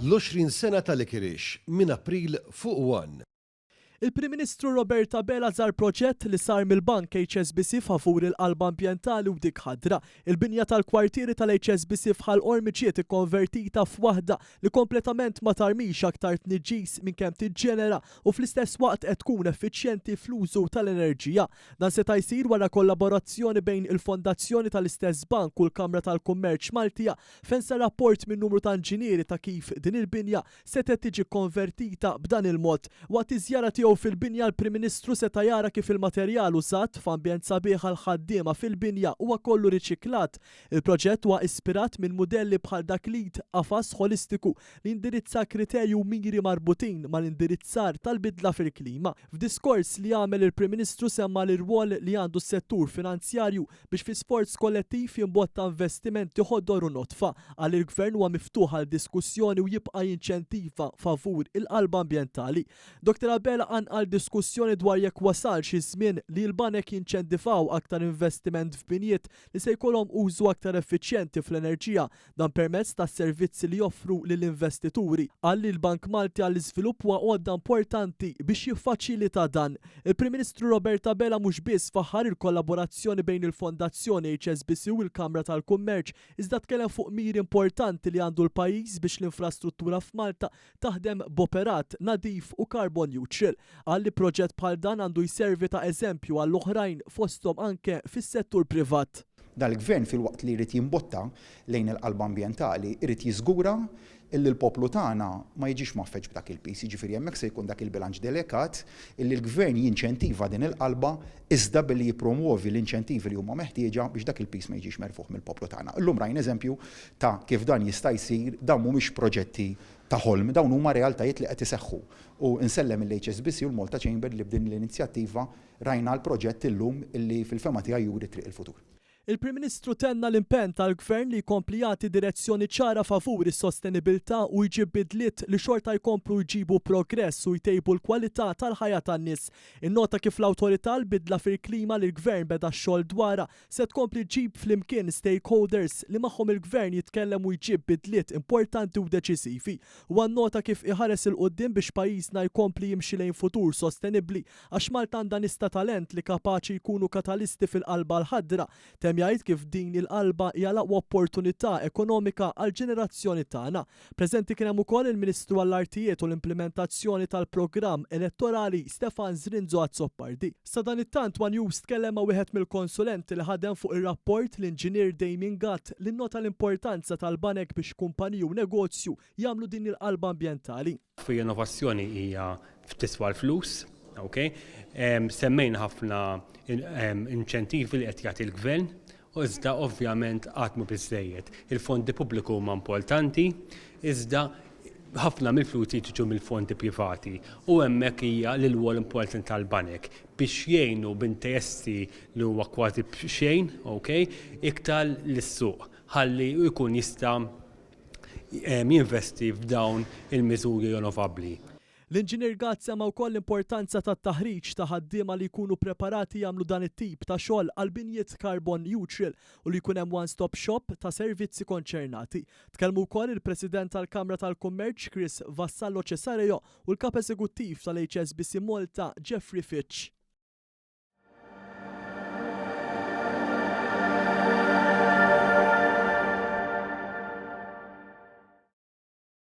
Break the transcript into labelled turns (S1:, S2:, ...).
S1: L-20 sena ta' Licorice minn April fuq one.
S2: Il-Prim Ministru Robert Abela żar proġett li sar mill-Bank HSBC favur il-qalba ambjentali u dik ħadra. Il-binja tal-kwartieri tal-HSBC f'Ħal Qormi ġiet ikkonvertita f'waħda li kompletament ma tarmix aktar tniġġis minn kemm tiġġenera u fl-istess waqt qed tkun effiċjenti fl-użu tal-enerġija. Dan seta' jsir wara kollaborazzjoni bejn il-Fondazzjoni tal-istess bank u l-Kamra tal-Kummerċ Maltija fejn sar rapport minn numru ta' inġinieri ta' kif din il-binja setgħet tiġi kkonvertita b'dan il-mod. Waqt iż-żjara tiegħu fil-binja l-Prim Ministru seta' jara kif il-materjal użat f'ambjent sabiħ għall-ħaddiema fil-binja huwa kollu riċiklat. Il-proġett huwa ispirat minn mudelli bħal dak LEED, qafas ħolistiku li jindirizza kriterji u miri marbutin mal-indirizzar tal-bidla fil-klima. F'diskors li għamel il-Prim Ministru semma l-irwol li għandu s-settur finanzjarju biex fi sforz kollettiv jimbotta investimenti ħodor u nodfa. Qal li l-Gvern huwa miftuħ għal diskussjoni u jibqa' jinċentiva favur il-qalba ambjentali. Dottor Abela qanqal diskussjoni dwar jekk wasalx iż-żmien li l-banek jinċentivaw aktar investiment f'binjiet li se jkollhom użu aktar effiċjenti fl-enerġija Dan permezz tas-servizzi li joffru lill-investituri. Qal li l-Bank Malti għall-Iżvilupp huwa għodda importanti biex jiffaċilita dan. Il-Prim Ministru Robert Abela mhux biss faħħar il-kollaborazzjoni bejn il-Fondazzjoni HSBC u l-Kamra tal-Kummerċ iżda tkellem fuq miri importanti li għandu l-pajjiż biex l-infrastruttura f'Malta taħdem b'operat nadif u carbon neutral. Qal li proġett bħal dan għandu jservi ta' eżempju għall-oħrajn fosthom anke fis-settur privat.
S3: Dal-Gvern filwaqt li jrid jimbotta lejn il-qalba ambjentali, irid jiżgura illi l-poplu tagħna ma jiġix mgħaffeġ b'dak il-piż. Jiġifieri hemmhekk se jkun dak il-bilanċ delekat illi l-Gvern jinċentiva din il-qalba iżda billi jippromwovi l-inċentivi li huma meħtieġa biex dak il-piż ma jiġix merfugħ mill-poplu tagħna. Illum rajna eżempju ta' kif dan jista' jsir, dawn mhumiex proġetti ta' ħolm, dawn huma realtajiet li qed iseħħu. U nsellem lill-HSBC u l-Malta Chamber li b'din l-inizjattiva Rajna l-proġett illum illi fil-fehma tiegħi juri triq il-futur.
S2: Il-Prim Ministru tenna l-impenn tal-Gvern li jkompli jagħti direzzjoni ċara favur is-sostenibilità u jġib bidliet li xorta jkomplu jġibu progress u jtejbu l-kwalità tal-ħajja tan-nies. Innota kif l-Awtorità għall-Bidla fil-Klima li l-Gvern beda x-xogħol dwarha se tkompli ġġib flimkien stakeholders li magħhom il-Gvern jitkellem u jġib bidliet importanti u deċiżivi. Huwa nnota kif iħares 'il quddiem biex pajjiżna jkompli jimxi lejn futur sostenibbli Għax Malta għandha nies ta' talent li kapaċi jkunu katalisti fil-qalba l-ħadra, temm jgħid kif din il-qalba hija l-aqwa opportunità ekonomika għall-ġenerazzjoni tagħna. Preżenti kien hemm ukoll il-Ministru għall-Artijiet u l-Implimentazzjoni tal-Programm Elettorali Stefan Zrinzo Azzopardi. Sadanittant one News tkellem ma' wieħed mill-konsulenti li ħadem fuq ir-rapport, l-Inġinier Damien Gatt, li nnota l-importanza tal-banek biex kumpaniji u negozju jagħmlu din il-qalba ambjentali.
S4: Fi innovazzjoni hija tiswa l-flus, ok? Semmejna ħafna inċentivi li qed jagħti l-gvern, u iżda ovvjament qatt mhu biżżejjed. Il-fondi pubbliku huma importanti, iżda ħafna mill-flus jiġu mill-fondi privati u hemmhekk hija l-rwol importanti tal-banek biex jgħinu b'interessi li huwa kważi b'xejn, ok, iktar lis-suq ħalli jkun jista' jinvesti f'dawn il-miżuri rinnovabbli.
S2: L-Inġinier Gatt semma wkoll l-importanza tat-taħriġ ta' ħaddiema li jkunu preparati jagħmlu dan it-tip ta' xogħol għal binjiet carbon neutral u li jkun hemm one-stop shop ta' servizzi konċernati. Tkellmu wkoll il-President tal-Kamra tal-Kummerċ Chris Vassallo Cesareo u l-Kap Eżekuttiv tal-HSBC Malta Jeffrey Fitch.